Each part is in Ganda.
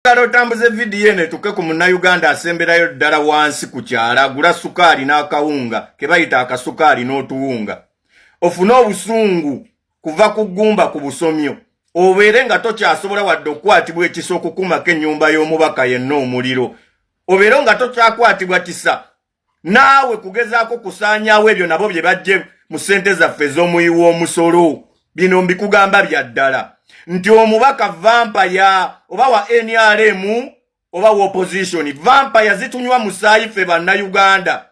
Njagala otambuze vidiyo eno etuuke ku Munnayuganda asemberayo ddala wansi ku kyalo, agula sukaali n'akawunga ke bayita akasukaali n'otuwunga. Ofune obusungu kuva ku ggumba ku busomyo, obeere nga tokyasobola wadde okukwatibwa ekisa okukumako ennyumba y'omubaka yenna omuliro, obeere nga tokyakwatibwa kisa naawe kugezaako kusaanyaawo ebyo nabo bye bajje mu ssente zaffe ez'omuyi w'omusolo. Bino mbikugamba bya ddala nti omubaka vampire, oba wa NRM oba wa opposition, vampire zitunywa musaayi ffe Bannayuganda,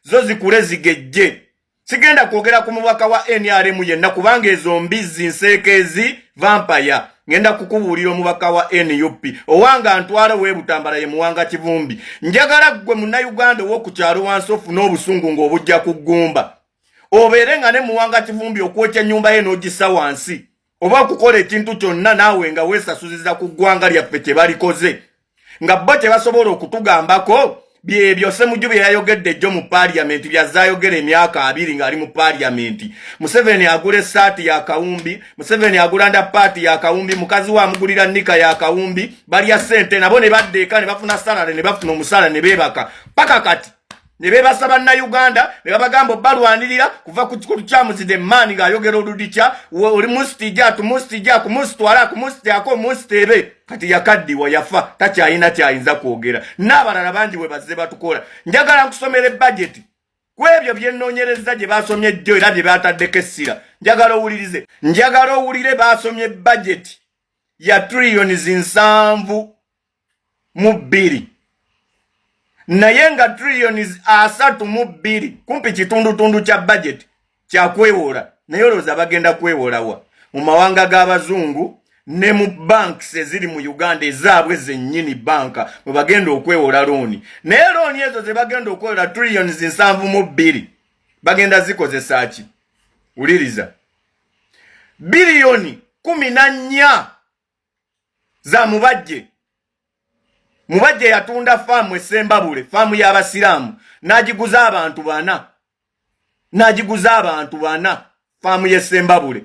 zo zikule zigejje. Sigenda kwogera ku mubaka wa NRM yenna kubanga ezo mbizzi nseekeezi vampire. Ngenda kukubuulira omubaka wa NUP owanga ntwala ow'eButambala ye Muwanga Kivumbi. Njagala ggwe Munnayuganda ow'oku kyalo wansi ofune obusungu ng'obujja ku ggumba, obeere nga ne Muwanga Kivumbi okwokya ennyumba ye n'ogissa wansi oba okukola ekintu kyonna naawe nga weesasuziza ku ggwanga lyaffe kye balikoze, nga bo kye basobola okutugambako byebyo Semuju bye yayogedde ejjo mu paaliyamenti, byazzaayogera emyaka 20 ng'ali mu paaliyamenti. Museveni agula essaati ya kawumbi, Museveni agula ndapaati ya kawumbi, mukazi we amugulira nika ya kawumbi. Balya ssente nabo ne badda eka ne bafuna salary, ne bafuna omusala ne beebaka paka kati ne beebasa Bannayuganda ne babagamba balwanirira kuva ku lukyamuzide maani ng'ayogera oludikya oli musitija tumusitija kumusitwala kumusityako musiteebe. Kati yakaddiwa, yafa, takyalina kyayinza kwogera. N'abalala bangi bwe bazze batukola. Njagala nkusomera ebajeti ku ebyo byennoonyereza gye basomye jjo era bye bataddeko essira. Njagala owulirize, njagala owulire. Basomye bajeti ya trillions 72, naye nga trillions 32, kumpi kitundutundu kya budget, kyakwewola. Naye olowooza bagenda kwewolawa? Mu mawanga g'abazungu ne mu banks eziri mu Uganda ezaabwe zennyini, banka mwe bagenda okwewola looni. Naye looni ezo ze bagenda okwewola, trillions 72, bagenda zikozesa ki? Wuliriza, biliyoni 14 za Mubajje. Mubajje yatunda faamu Esembabule, faamu y'abasiraamu, n'agiguza abantu bana, n'agiguza abantu bana faamu y'Esembabule.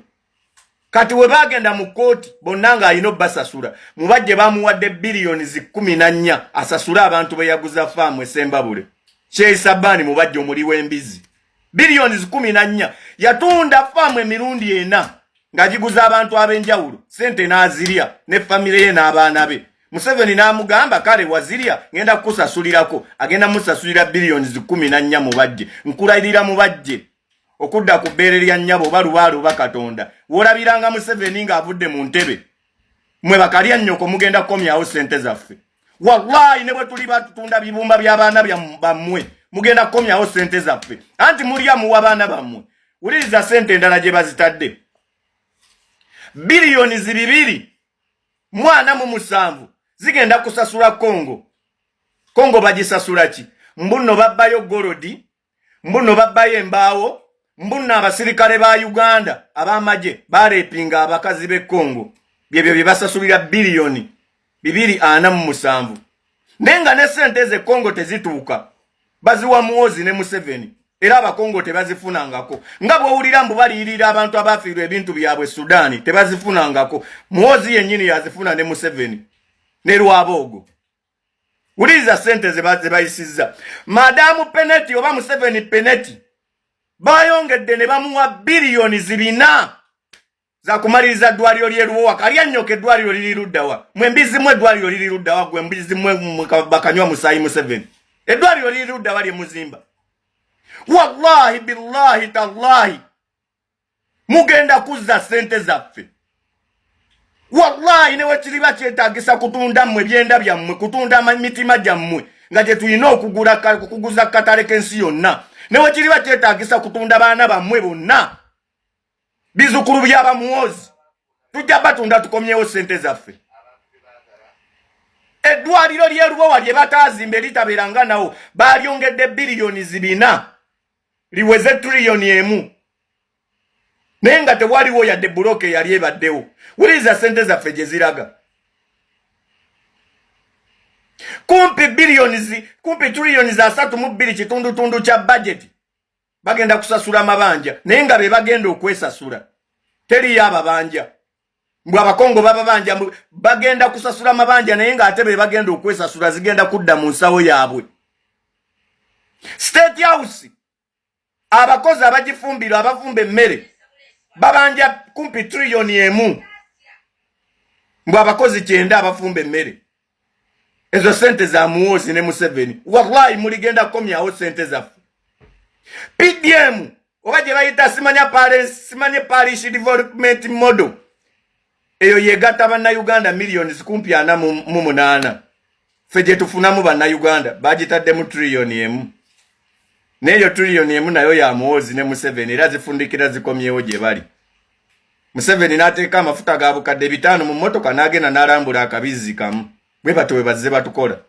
Kati we bagenda mu kooti bonna ng'alina obbasasula. Mubajje bamuwadde biliyoni 14 asasule abantu be yaguza faamu Esembabule. Kyeyisabaani Mubajje omuli w'embizi, biliyoni 14. Yatunda faamu emirundi ena ng'agiguza abantu ab'enjawulo, sente n'azirya ne famire ye n'abaana be. Museveni n'amugamba, "Kale wazirya, ngenda kukusasulirako." Agenda musasulira biliyoni 14. Mubajje, nkulayirira, Mubajje okudda ku bbeere lya nnyabo oba lubaale oba Katonda, w'olabiranga Museveni ng'avudde mu ntebe, mwe bakalya nnyoko mugenda kukomyawo sente zaffe. Wallahi, ne bwe tuli batutunda bibumba by'abaana bammwe, mugenda kukomyawo sente zaffe. Anti mulya muwa baana bammwe. Wuliriza sente endala gye bazitadde, biliyoni 247 zigenda kusasula Kongo. Kongo bagisasula ki? Mbuno babbayo gold, mbuno babbayo embaawo, mbuno abasirikale ba Uganda ab'amagye barepinga abakazi b'e Kongo. Byebyo bye basasulira biliyoni 247. Naye nga ne sente ezo e Kongo tezituuka, baziwa Muwozi ne Museveni, era Abakongo tebazifunangako. Nga bw'owulira mbu baliyirira abantu abafiirwa ebintu byabwe Sudaani, tebazifunangako. Muwozi yennyini yazifuna ne Museveni ne Lwaboogo. Wuliriza sente ze bayisizza. Madamu Peneti oba Museveni Peneti bayongedde ne bamuwa biliyoni 400 za kumaliriza ddwaliro ly'e Lubowa. Kalyanyoka, eddwaliro liri luddawa? Mwe mbizi mwe, eddwaliro liri luddawa? Gwe mbizi mwe, bakanywa musaayi Museveni, eddwaliro liri luddawa lye muzimba? Wallahi, billahi, tallahi, mugenda kuzza sente zaffe. Wallahi, ne wekiriba kyetagisa kutunda mmwe byenda byammwe, kutunda mitima gyammwe nga gye tulina okugula okuguza katale k'ensi yonna, ne wekiriba kyetagisa kutunda baana bammwe bonna, bizukulu by'abamuwozi, tujja batunda tukomyewo sente zaffe. Eddwaliro ly'e Lubowa lye bataazimba eritabeeranga nawo, balyongedde biliyoni 400 liweze triliyoni 1, naye nga tewaliwo yadde bulooka eyali ebaddewo. Wuliriza sente zaffe gye ziraga, kumpi biliyoni, kumpi triliyoni 32 kitundutundu kya bajeti bagenda kusasula mabanja, naye nga be bagenda okwesasula, teriyo ababanja. Mbu Abakongo bababanja, bagenda kusasula mabanja, naye ng'ate be bagenda okwesasula, zigenda kudda mu nsawo yaabwe. State House, abakozi abagifumbira, abafumba emmere, babanja kumpi triliyoni 1. Mbu abakozi 90 abafumba emmere. Ezo sente za Muwoozi ne Museveni. Wallahi muligenda kukomyawo sente zaffe. PDM oba gye bayita simanya parents, simanye parish development model, eyo yegatta Bannayuganda miliyoni kumpi 48. Ffe gye tufunamu Bannayuganda bagitaddemu triliyoni 1, n'eyo triliyoni 1 nayo ya Muwoozi ne Museveni, era zifundikira zikomyewo gye bali. Museveni n'ateeka amafuta ga 5,000 mu mmotoka n'agenda n'alambula akabizzi kamu. Bwe batyo bwe bazze batukola,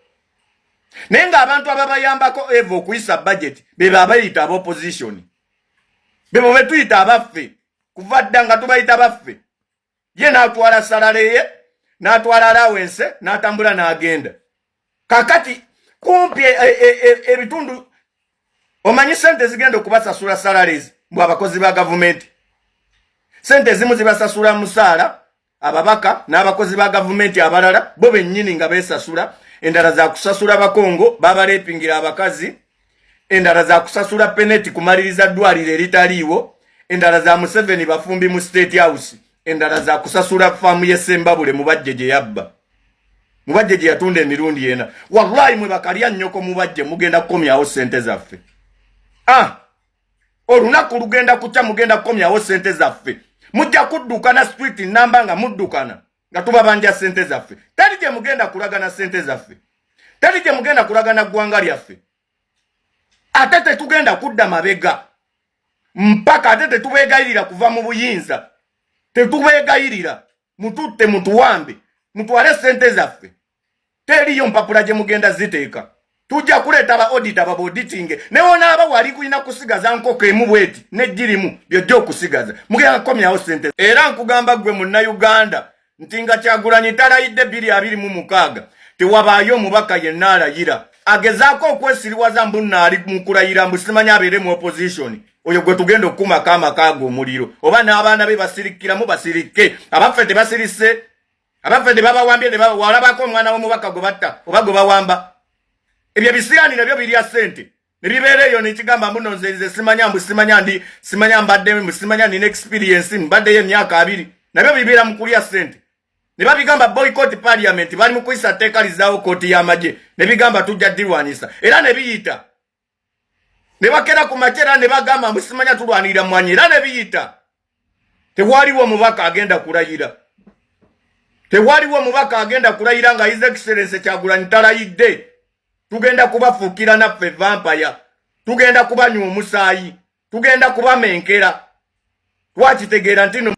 naye ng'abantu ababayambako eva okuyisa budget be babayita aba opposition, bebo be tuyita abaffe. Kuva dda nga tubayita baffe. Ye n'atwala salary ye, n'atwala allowance, n'atambula n'agenda. Kakati kumpi ebitundu omanyi sente zigenda okubasasula salaries, mbw abakozi ba gavumenti sente ezimu zibasasula musaala, ababaka n'abakozi ba gavumenti abalala bo bennyini nga beesasula, endala za kusasula Bakongo babalepingira abakazi, endala za kusasula peneti kumaliriza ddwaliro eritaliiwo, endala za Museveni bafumbi mu State House, endala za kusasula faamu y'Essembabule Mubajje gye yabba, Mubajje gye yatunda emirundi ena. Wallahi mwe bakalya nnyoko Mubajje, mugenda kukomyawo sente zaffe. Ah, olunaku lugenda kukya, mugenda kukomyawo sente zaffe. Mujja kuddukana street namba nga muddukana nga tubabanja sente zaffe. Teri gye mugenda kulagana sente zaffe, teri gye mugenda kulagana ggwanga lyaffe. Ate tetugenda kudda mabega mpaka, ate tetubeegayirira kuva mu buyinza, tetubeegayirira. Mututte, mutuwambe, mutwale sente zaffe, teriyo mpapula gye mugenda ziteeka. Tujja kuleeta ba auditor babaauditinge, newonaaba wali kulina kusigaza nkoko emu bweti nejjirimu byojja okusigaza, mugenda kukomyawo sente. Era nkugamba ggwe Munnayuganda nti nga Kyagulanyi talayidde 2026, tewabaayo omubaka yenna alayira agezaako okwesiriwaza mbu nno ali mu kulayira, mbu simanyi abeere mu opposition. Oyo gwe tugenda okukumako amaka ge omuliro, oba n'abaana be basirikiramu basirike. Abaffe tebasirise, abaffe tebabawambye. Walabako omwana w'omubaka gwe batta oba gwe bawamba? Ebyo ebisiraani nabyo birya ssente ne bibeera eyo nekigamba mbu no nze simanya, mbu simanya ndi simanya mbadde, mbu simanya nina experience, mbaddeyo emyaka 20. Nabyo bibeera mu kulya ssente ne babigamba boycott parliament. Bali mu kuyisa tteeka lizaawo kooti y'amagye, ne bigamba tujja ddirwanyisa, era ne biyita. Ne bakera ku makya era ne bagamba mbu simanya tulwanirira mwanyi, era ne biyita. Tewaliwo omubaka agenda kulayira, tewaliwo omubaka agenda kulayira nga His Excellence Kyagulanyi talayidde. Tugenda kubafuukira naffe vampire, tugenda kubanywa omusaayi, tugenda kubamenkera. Twakitegeera nti no